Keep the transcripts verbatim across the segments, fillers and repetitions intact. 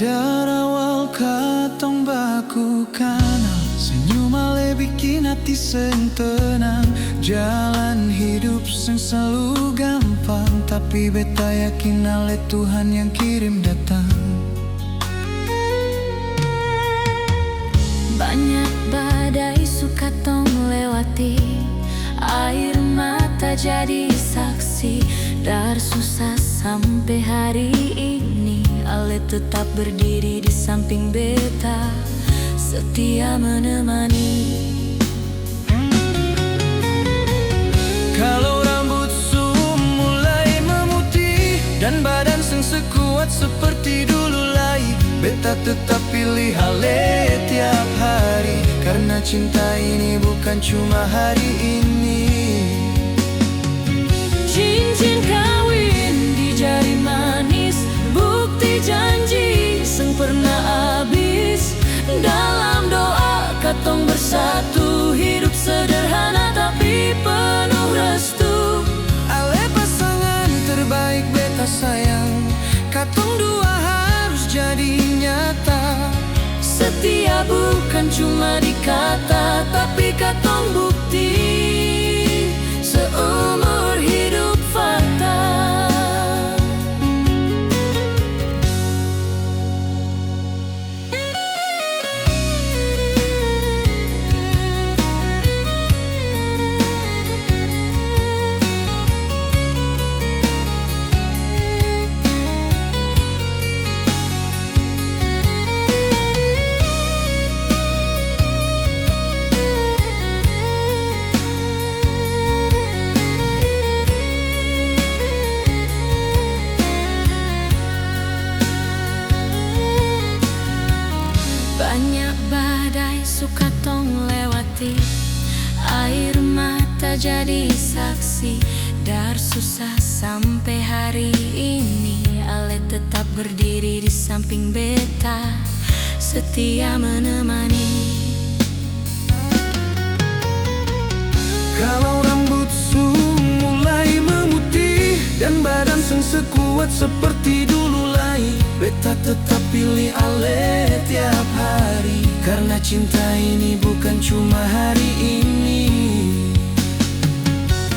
Dari awal katong baku kanal, senyum ale bikin hati seng tenang. Jalan hidup seng slalu gampang, tapi beta yakin ale Tuhan yang kirim datang. Banyak badai su katong lewati, air mata jadi saksi. Dari susah sampe hari ini, ale tetap berdiri di samping beta, setia menemani. Kalau rambut su mulai memutih dan badan seng sekuat seperti dulu lai, beta tetap pilih ale tiap hari, karna cinta ini bukan cuma hari ini. Cincin kawin di jari manis, bukti janji seng pernah abis. Dalam doa katong bersatu, hidup sederhana tapi penuh restu. Ale pasangan terbaik beta sayang, katong dua harus jadi nyata. Setia bukan cuma di kata, tapi katong bukti seumur hidup fakta. Banyak badai su katong lewati, air mata jadi saksi. Dari susah sampe hari ini, ale tetap berdiri di samping beta, setia menemani. Kalau rambut su mulai memutih dan badan seng sekuat seperti dulu lai, beta tetap pilih ale tiap hari, karna cinta ini bukan cuma hari ini.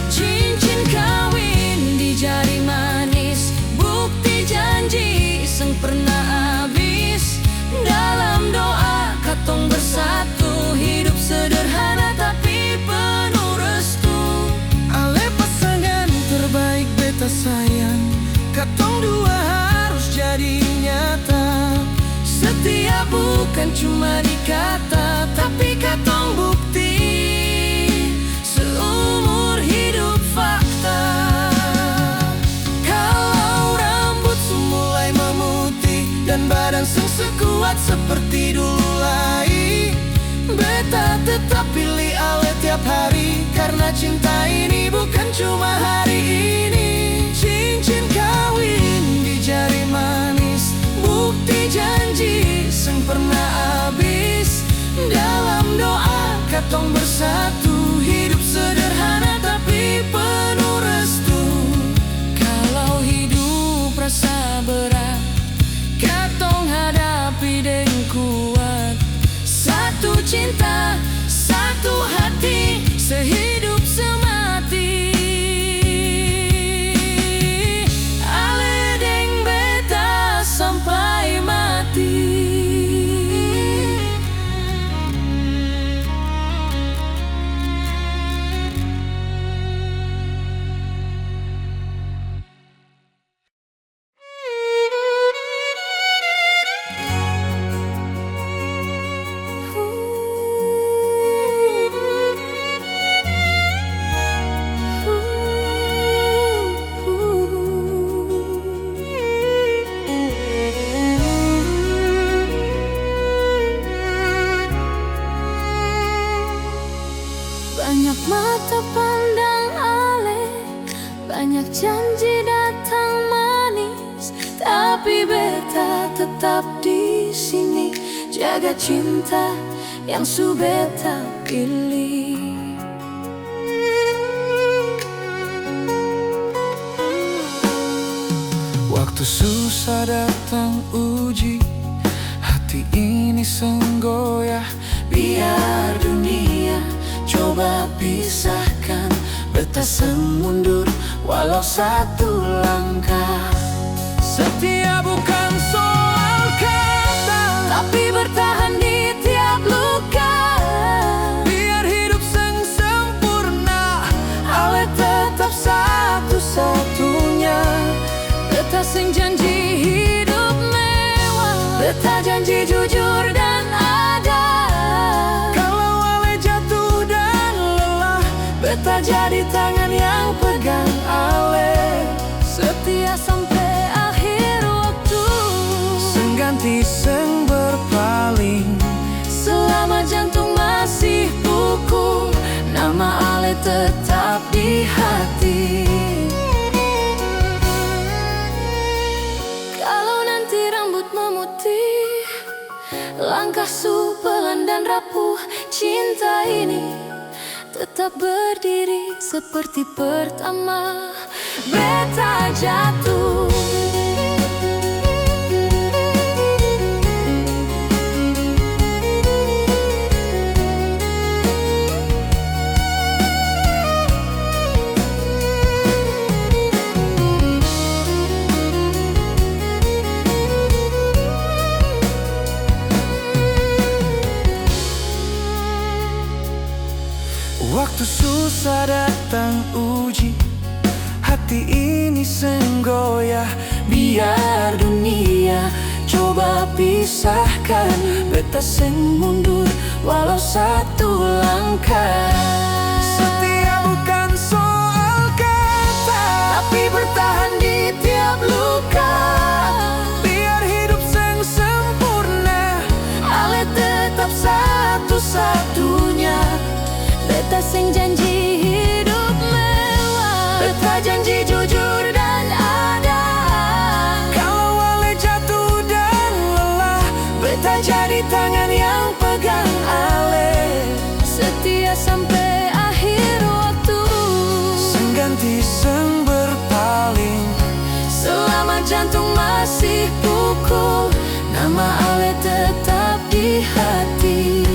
Cincin kawin di jari manis, bukti janji seng pernah abis. Dalam doa katong bersatu, hidup sederhana tapi penuh restu. Ale pasangan terbaik beta sayang, katong dua harus jadi nyata. Setia bukan cuma di kata, tapi katong bukti seumur hidup fakta. Kalau rambut su mulai memutih dan badan seng sekuat seperti dulu lai, beta tetap pilih ale tiap hari, karna cinta ini bukan cuma hari ini. Cincin kawin di jari manis, bukti janji seng pernah abis. Dalam doa katong bersatu, hidup sederhana tapi penuh restu. Kalau hidup rasa berat, katong hadapi deng kuat. Satu cinta, satu hati, sehidup semati. Ale deng beta sampai mati. Banyak mata pandang ale, banyak janji datang manis, tapi beta tetap di sini, jaga cinta yang su beta pilih. Waktu susah datang uji, ini seng goyah, biar dunia coba pisahkan, beta seng mundur walau satu langkah. Setia bukan soal kata, tapi bertahan di tiap luka. Biar hidup seng sempurna, ale tetap satu-satunya. Beta seng janji hidup mewah, beta janji jujur dan ada. Kalau ale jatuh dan lelah, beta jadi tangan yang pegang ale. Setia sampe akhir waktu. Seng ganti, seng berpaling. Selama jantung masih pukul, nama ale tetap di hati. Kalau nanti rambut memutih, langkah su pelan dan rapuh, cinta ini tetap berdiri seperti pertama beta jatuh. Waktu susah datang uji, hati ini seng goyah. Biar dunia coba pisahkan, beta seng mundur walau satu langkah. Setia bukan soal kata, tapi bertahan di tiap luka. Biar hidup seng sempurna, ale tetap satu-satunya. Beta seng janji hidup mewah, beta janji jujur dan ada. Kalau ale jatuh dan lelah, beta jadi tangan yang pegang ale. Setia sampe akhir waktu. Seng ganti, seng berpaling. Selama jantung masih pukul, nama ale tetap di hati.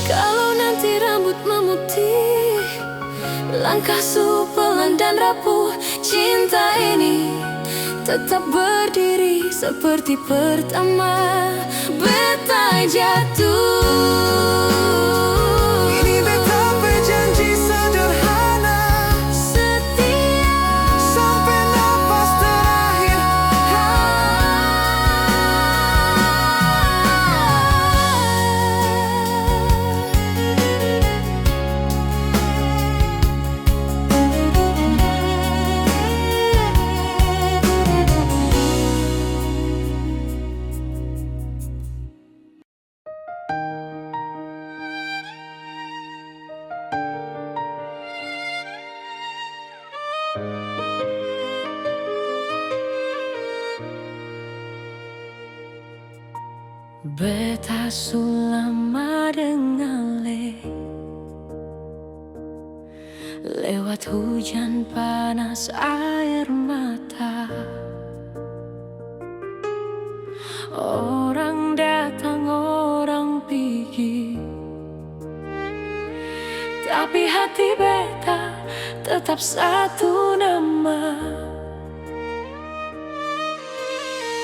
Kalau nanti rambut memutih, langkah su pelan dan rapuh, cinta ini tetap berdiri seperti pertama beta jatuh. Ini beta pe janji sederhana, setia sampe napas terakhir. Beta su lama deng ale. Lewat hujan panas aer mata, orang datang orang pigi, tapi hati beta tetap satu nama.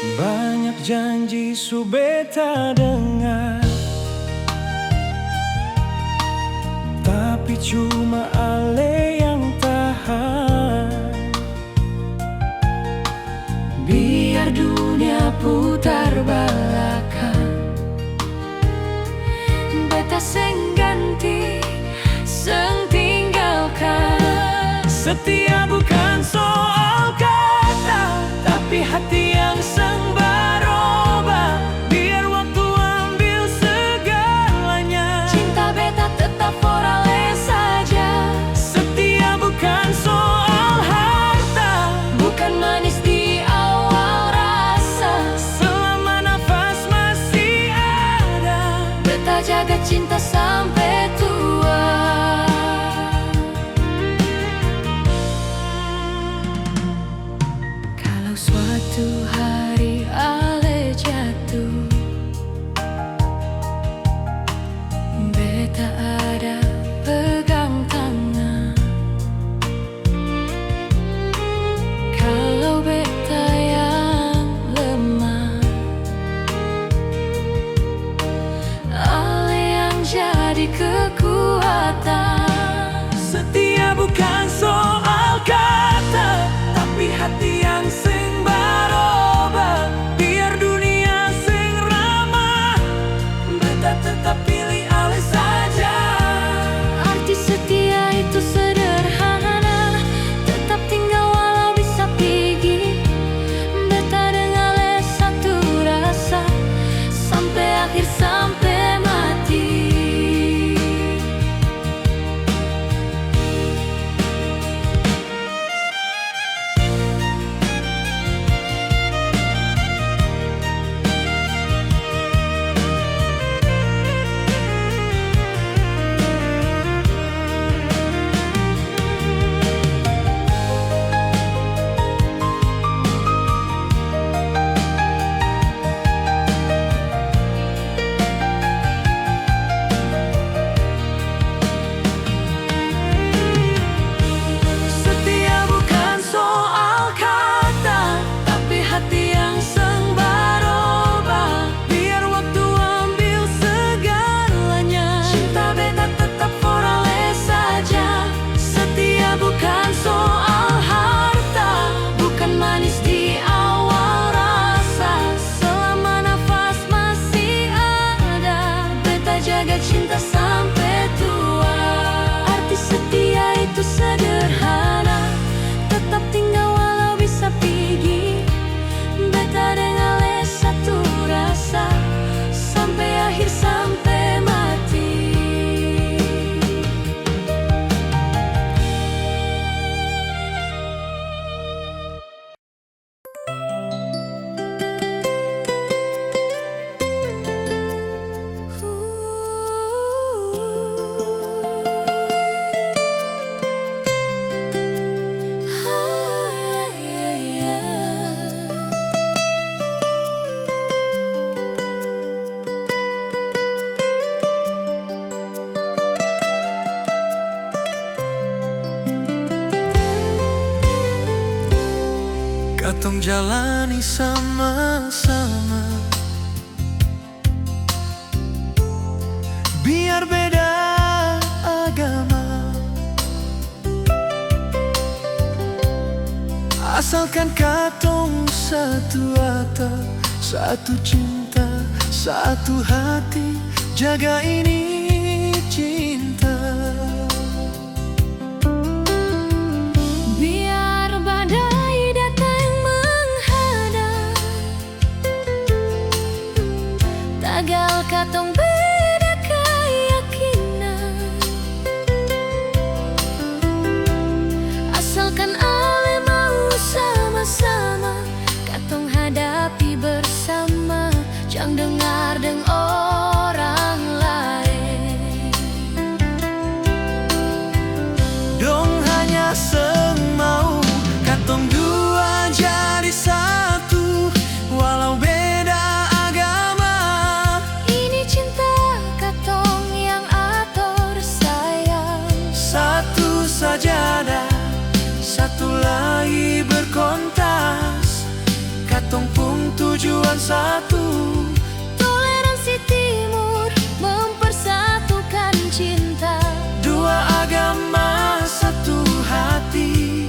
Banyak janji su beta dengar, tapi cuma ale yang tahan. Biar dunia putar balakang, beta seng ganti, seng tinggalkan. Setia bukan soal kata, tapi hati yang seng barobah. Biar waktu ambil segalanya, cinta beta tetap for ale saja. Setia bukan soal harta, bukan manis di awal rasa. Selama nafas masih ada, beta jaga cinta sampe tua. Kalau suatu hari Seng baroba, biar dunia seng ramah, beta tetap pilih ale saja. Arti setia itu sederhana, tetap tinggal walau bisa pigi. Beta deng ale satu rasa, sampe akhir, sampe mati. Setia bukan soal kata, tapi hati yang seng baroba. Biar waktu ambil segalanya, cinta beta tetap for ale saja. Setia bukan soal harta, bukan manis di awal rasa. Selama nafas masih ada, beta jaga cinta sampe tua. Arti setia itu sederhana, tetap tinggal walau bisa pigi. Beta deng ale satu rasa, sampe akhir, sampe mati. Katong jalani sama-sama, biar beda agama. Asalkan katong satu atap, satu cinta, satu hati, jaga ini cinta. Biar badai datang menghadang, tagal katong beda keyakinan. Asalkan ale mau sama-sama, katong hadapi bersama, jang dengar deng orang laeng. Dong hanya seng mau katong dua jadi satu, walau beda agama. Ini cinta katong yang ator, sayang. Satu sajadah, satu lai berkontas. Katong pung tujuan satu. Toleransi timur mempersatukan cinta. Dua agama satu hati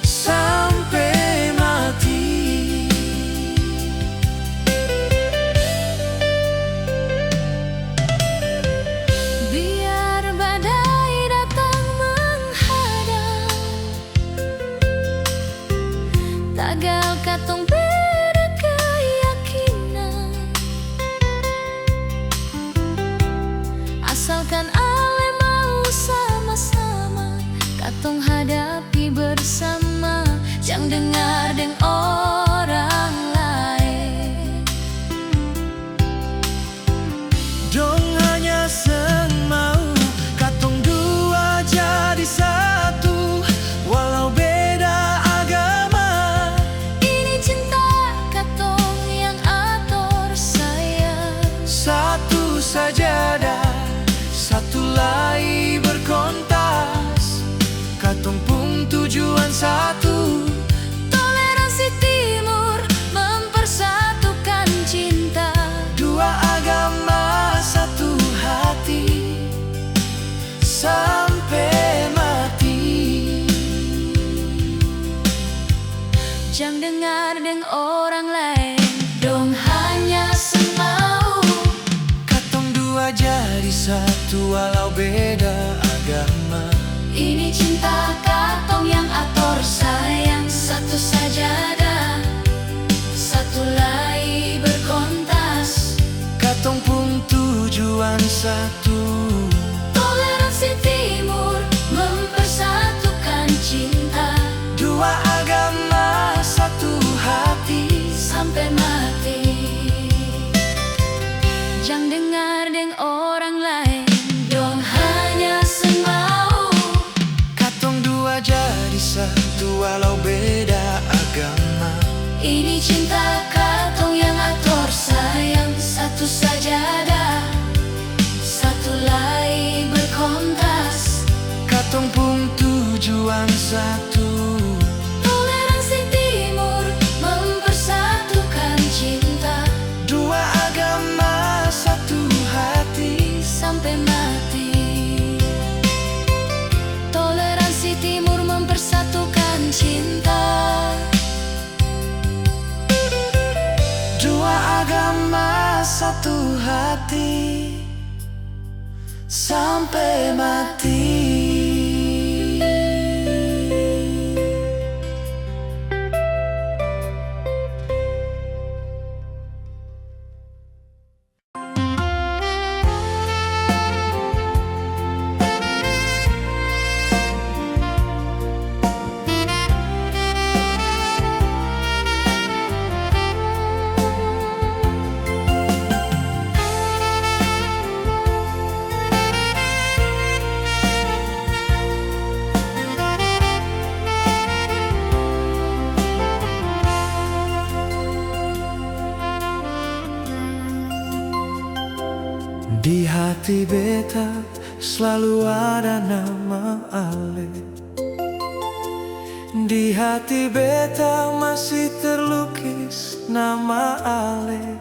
sampe mati. Biar badai datang menghadang, tagal katong beda keyakinan. Asalkan ale mau sama-sama, katong hadapi bersama, jang dengar deng orang laeng. Dong hanya seng mau katong dua jadi satu, walau beda agama. Ini cinta katong yang ator, sayang. Satu sajadah, satu Jang dengar deng orang laeng, dong hanya seng mau katong dua jadi satu walau beda agama. Ini cinta katong yang ator sayang, satu sajadah, satu lai berkontas. Katong pung tujuan satu. Toleransi Timur mempersatukan cinta. Dua agama satu hati sampe mati. Jang dengar deng orang laeng, dong hanya seng mau katong dua jadi satu walau beda agama. Ini cinta katong yang ator sayang, satu sajadah, satu lai berkontas. Katong pung tujuan satu. Toleransi Timur mempersatukan cinta. Dua agama satu hati sampe mati. Toleransi Timur mempersatukan cinta. Dua agama satu hati sampe mati. Di hati beta slalu ada nama Ale. Di hati beta masih terlukis nama Ale.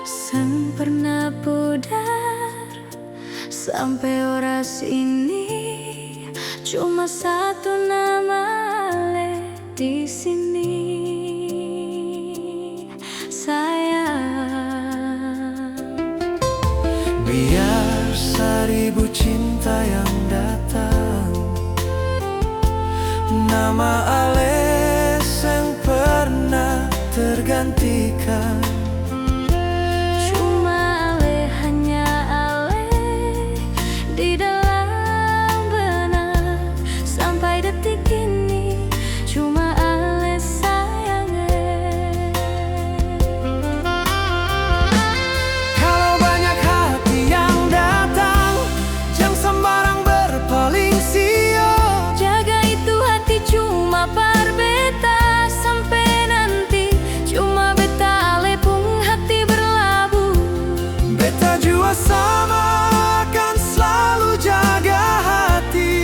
Seng pernah pudar sampe oras ini, cuma satu nama Ale di sini. Sayang. Biar saribu cinta yang datang, nama Ale seng pernah tergantikan. Cuma Ale, hanya Ale di dalam benak sampai detik ini. Cuma Ale sayang, eh. Kalo banyak hati yang datang, jang sambarang berpaling, sio. Jaga itu hati cuma par beta sampe nanti. Cuma beta Ale pung hati berlabuh. Beta jua sama akan slalu jaga hati.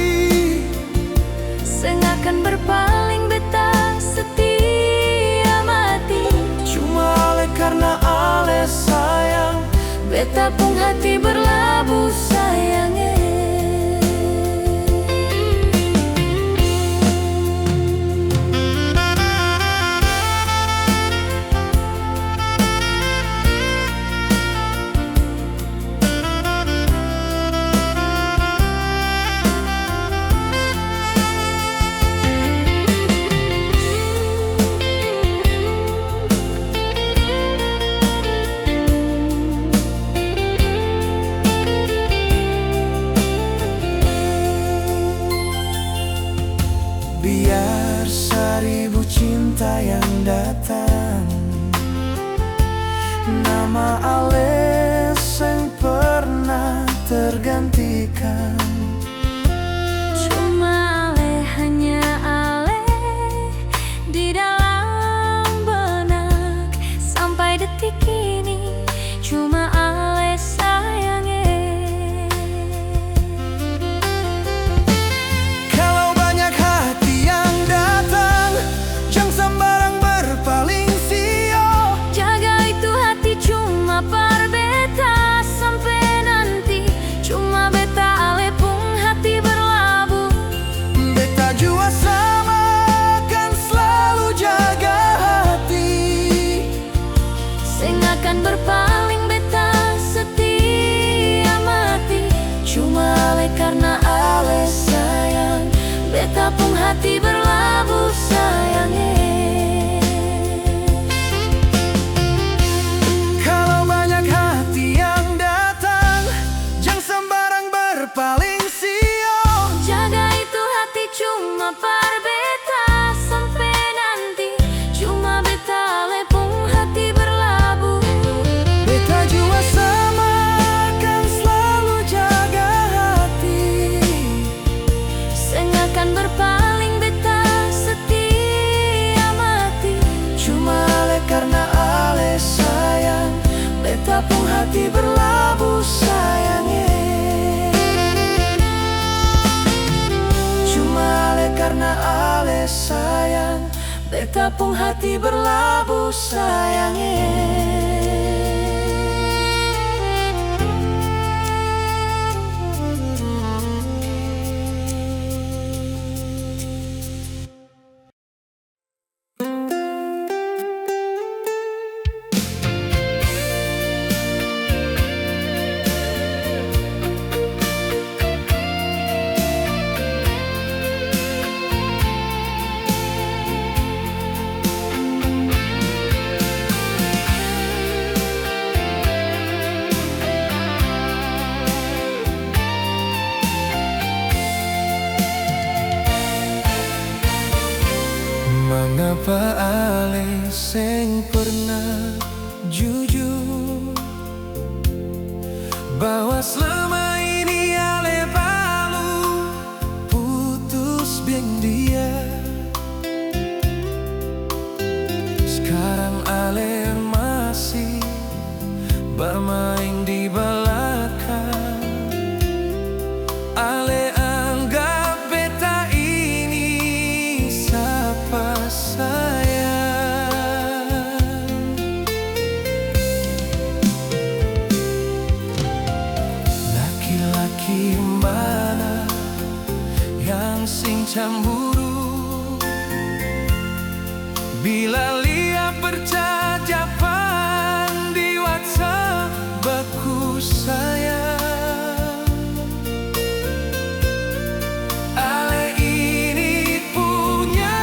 Seng akan berpaling, beta setia mati. Cuma Ale, karna Ale sayang, beta pung hati berlabuh sayang, eh. Biar saribu cinta yang datang, nama Ale seng pernah tergantikan. Cuma Ale, hanya Ale di dalam benak sampai detik ini. Cuma Ale sayang, eh. Kalo banyak hati yang datang, jang sambarang berpaling, sio. Jaga itu hati cuma par beta sampe nanti. Cuma beta Ale hati berlabuh, sayang e. Kalau banyak hati yang datang, jang sambarang berpaling, sio. Jaga itu hati cuma par beta, sampe nanti cuma beta ale pung hati berlabuh. Beta jua sama akan slalu jaga hati, seng akan berpaling beta setia mati. Cuma ale karna ale sayang, beta pung hati berlabuh, sayang e. Cuma ale karna ale sayang, beta pung hati berlabuh, sayang e. Mangapa ale seng pernah jujur bahwa selama ini ale balu putus deng dia? Skarang ale masih barmaeng di balakang. Ale anggap beta ini sapa sayang? Laki-laki mana yang seng camburu bila lia percakapan di WhatsApp baku sayang? Ale ini punya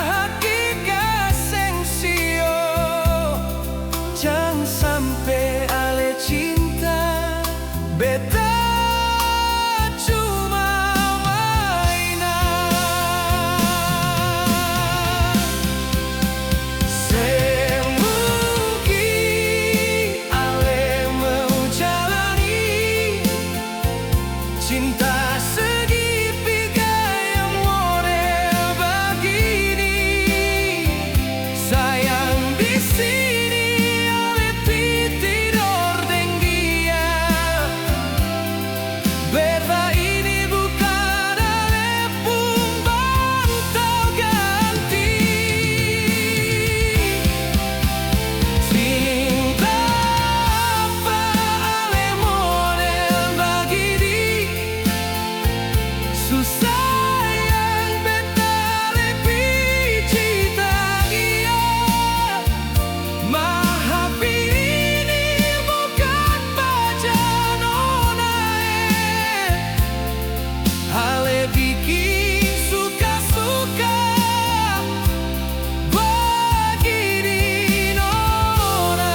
hakikat seng sio, jang sampe ale cinta beta cuma mainan. Seng mungkin ale mau jalani cinta segitiga yang model bagini. Sayang, di sini ale pi tidor deng dia. Beta ini bukan ale pung bantau ganti. Cinta apa ale model bagini? Su sayang beta ale pi cinta dia. Mahapini bukan pacar nona e. Ale biking suka-suka bagini nona.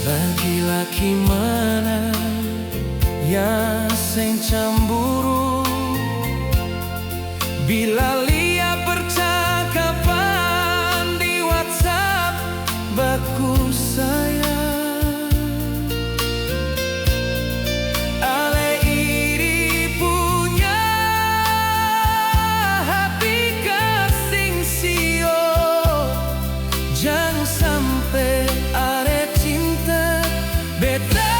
Laki-laki mana yang seng camburu bila lia percakapan di WhatsApp baku sayang? Ale ini punya hati kasing sio, jang sampe ale cinta beta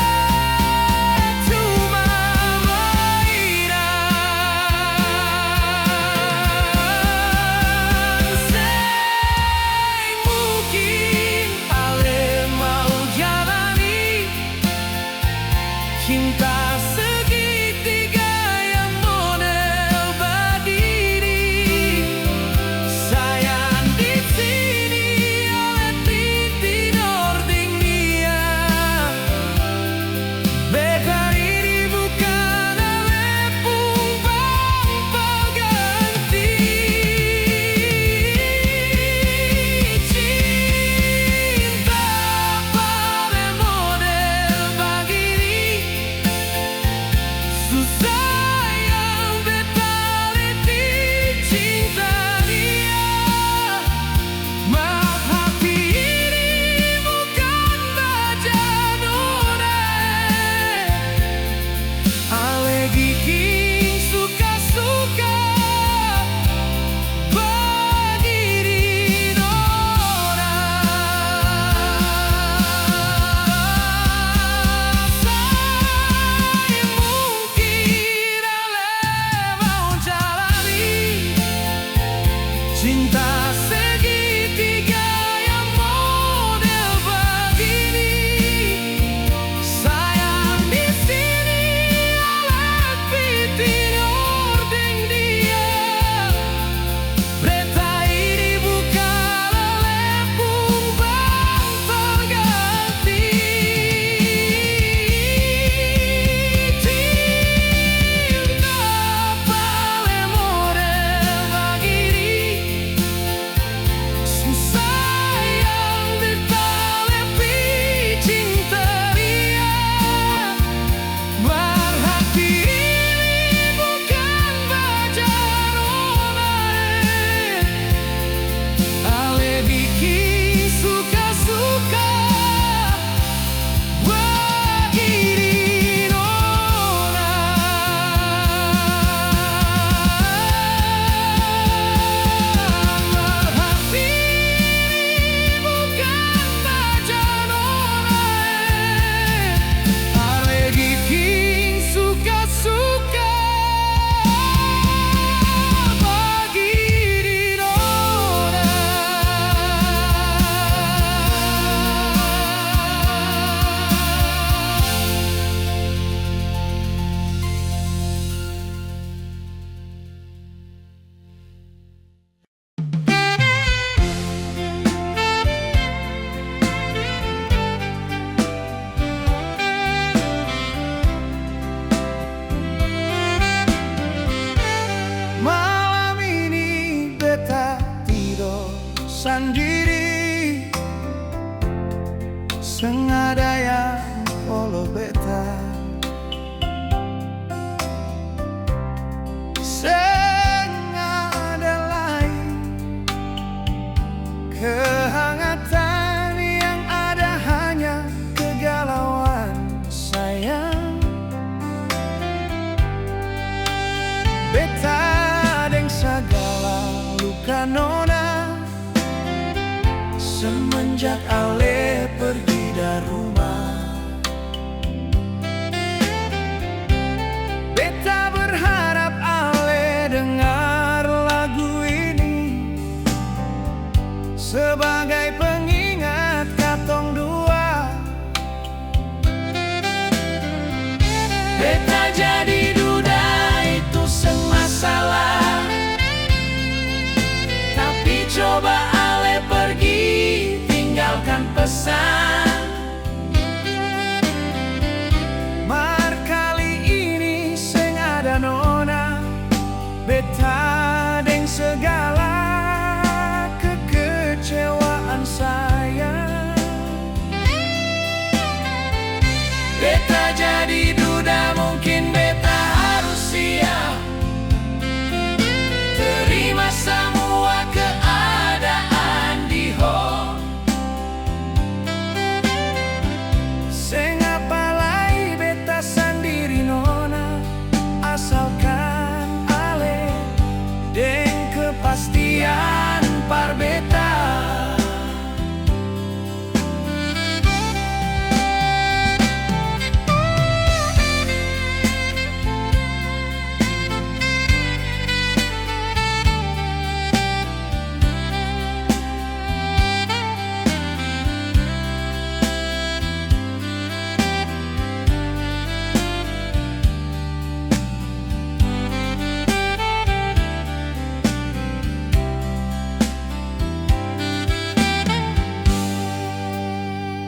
Nona, semenjak ale pergi dari rumah, beta berharap ale dengar lagu ini sebagai pengingat katong dua. Beta jadi duda itu seng masalah, tapi coba ale pergi tinggalkan pesan. Mar kali ini seng ada nona, beta deng segala kekecewaan sayang. Beta jadi duda, mungkin beta harus siap terima samua keadaan di ho. Seng apa lai beta sandiri nona, asalkan ale deng kepastian par beta.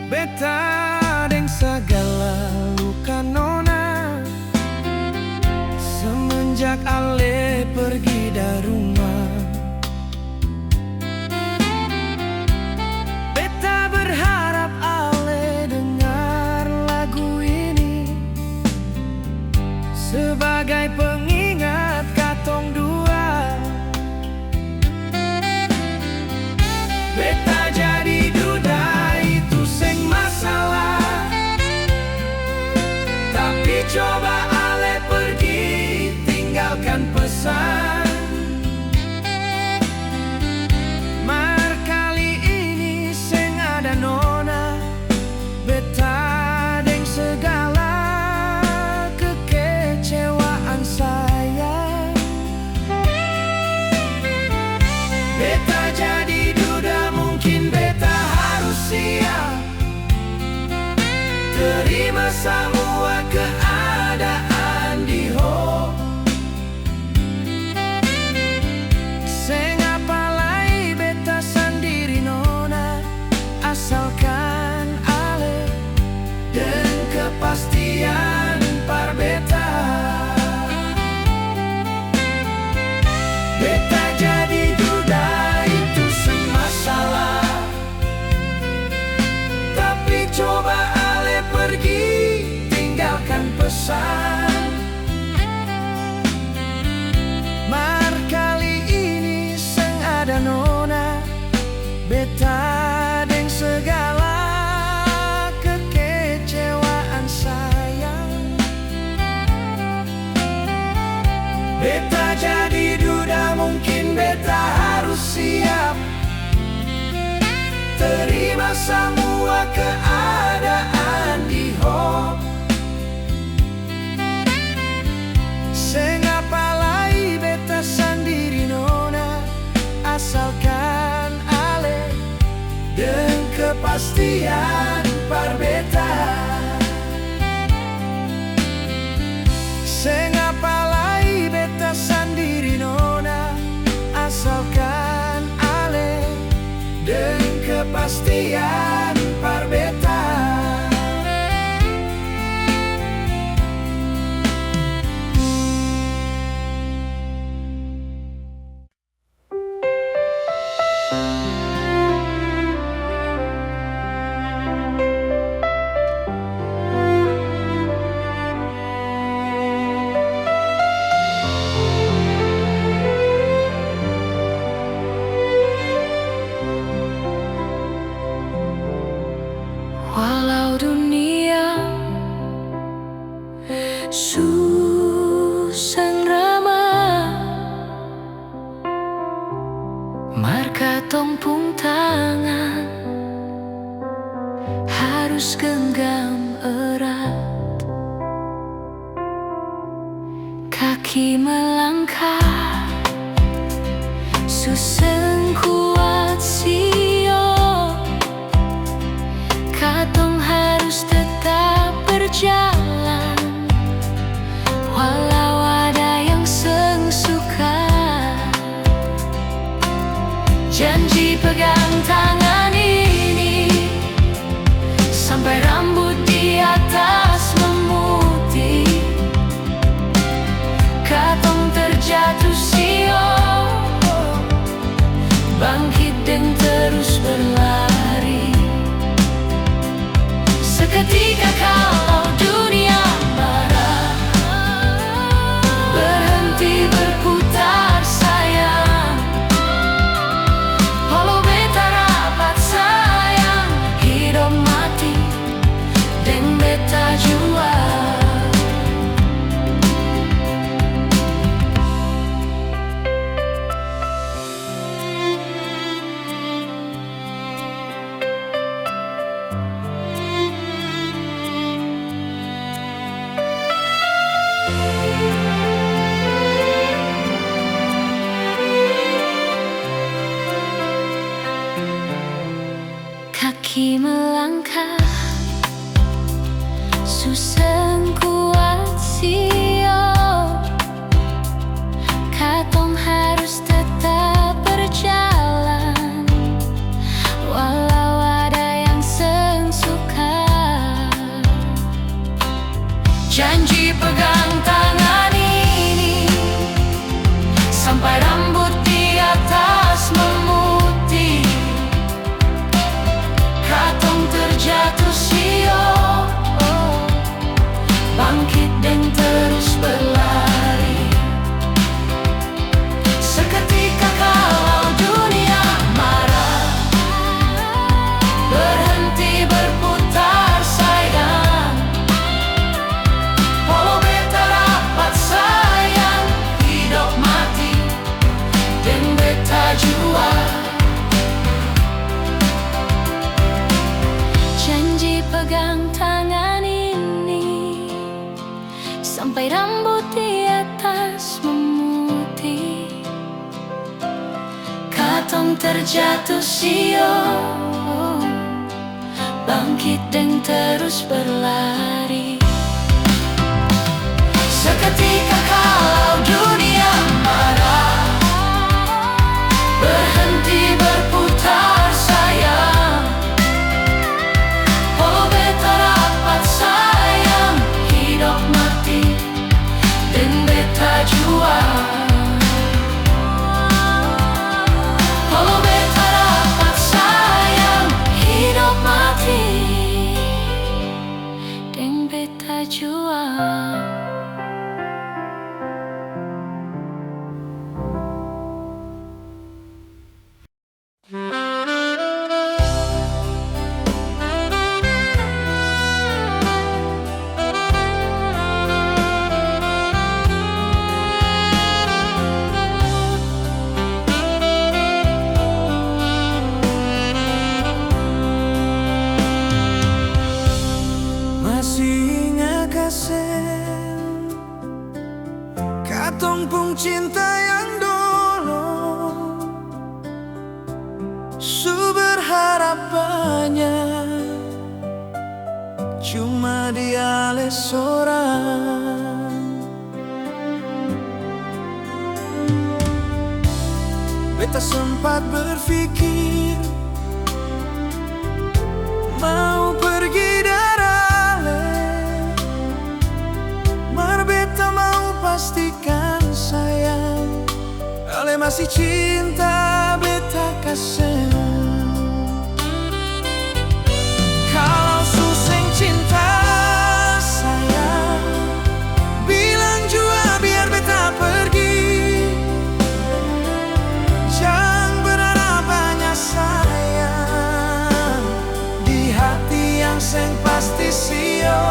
Beta deng sagala luka nona, semenjak ale pergi dari rumah, beta berharap ale dengar lagu ini sebagai pengingat katong dua. Beta jadi duda itu seng masalah, tapi coba ale pergi tinggalkan pesan. Mar kali ini seng ada nona, beta deng segala kekecewaan sayang. Beta jadi duda, mungkin beta harus siap terima samua keadaan di ho. Seng apa lai beta sandiri nona, asalkan ale deng kepastian par beta. Beta jadi duda itu seng masalah, tapi coba ale pergi tinggalkan pesan. Mar kali ini seng ada nona, beta deng segala kekecewaan sayang. Beta jadi duda, mungkin beta harus siap terima samua keadaan di ho. Seng apa lai beta sandiri nona, asalkan ale deng kepastian par beta. Seng apa lai beta sandiri nona, asalkan ale deng kepastian par beta. Walau dunia su seng ramah, genggam erat. Kaki melangkah, su seng kuat sio. Katong harus tetap berjalan, walau ada yang seng suka. Janji pegang tangan ini sampai rambut di atas memutih. Katong terjatuh sio, bangkit deng terus berlari. Seketika kalau dunia marah, berhenti berputar sayang. Polo beta rapat sayang, hidop mati deng beta jua. Kaki melangkah, su seng kuat sio. Katong harus tetap berjalan, walau ada yang seng suka. Janji pegang tangan ini sampai rambut di atas memutih. Katong terjatuh sio, bangkit deng terus berlari. Seketika kalau dunia marah, berhenti berputar sayang. Polo beta rapat sayang, hidop mati deng beta jua. Janji pegang tangan ini sampai rambut di atas memutih. Katong terjatuh sio, bangkit deng terus berlari. Seketika kalau dunia marah, berhenti berputar sayang. Polo beta rapat sayang, hidop mati deng beta jua. Polo beta rapat sayang, hidop mati deng beta jua. Masih inga ka seng? Katong pung cinta yang dolo, su berharap banya, cuma dia lei sorang. Beta sempat berpikir mau pergi dari ale, mar beta mau pastikan sayang, ale masih cinta beta ka seng. Kalau su seng cinta sayang, bilang jua biar beta pergi. Jang berharap banya sayang di hati yang seng pasti sio.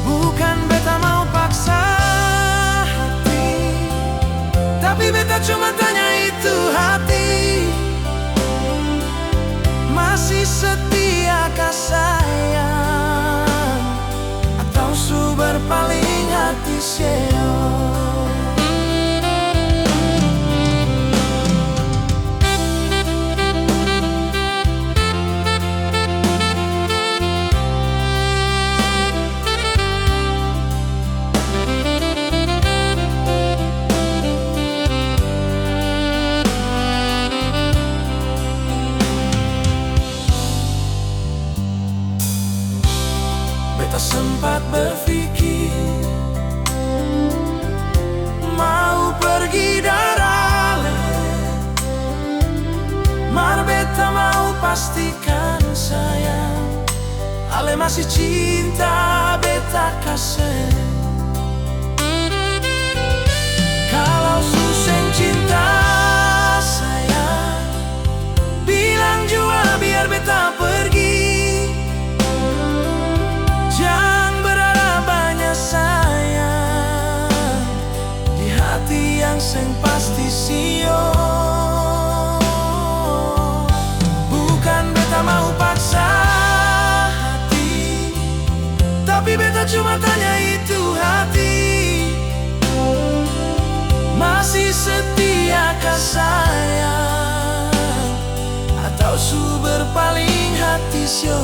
Bukan beta mau paksa hati, tapi beta cuma tanya itu hati masih pastikan sayang, ale masih cinta beta ka seng? Kalau su seng cinta sayang, bilang jua biar beta pergi. Jang berharap banya sayang di hati yang seng pasti sio. Bukan beta mau paksa hati, tapi beta cuma tanya itu hati masih setia ka sayang, atau su berpaling hati sio.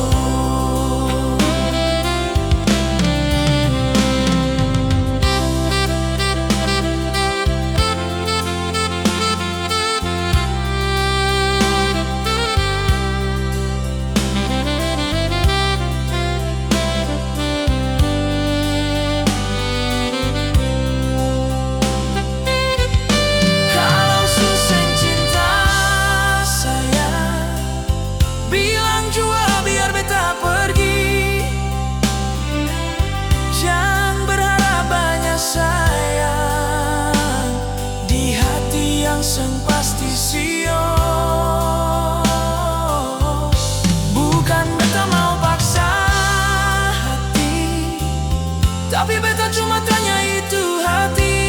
Kalau su seng cinta sayang, bilang jua biar beta pergi. Jang berharap banya sayang di hati yang seng pasti sio. Bukan beta mau paksa hati, tapi beta cuma tanya itu hati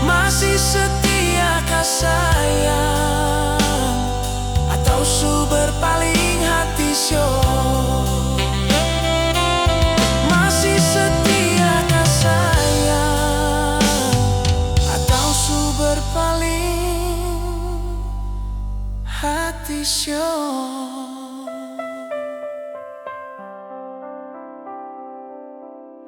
masih setia ka sayang, atau su berpaling hati sio? Masih setia ka sayang, atau su berpaling hati sio?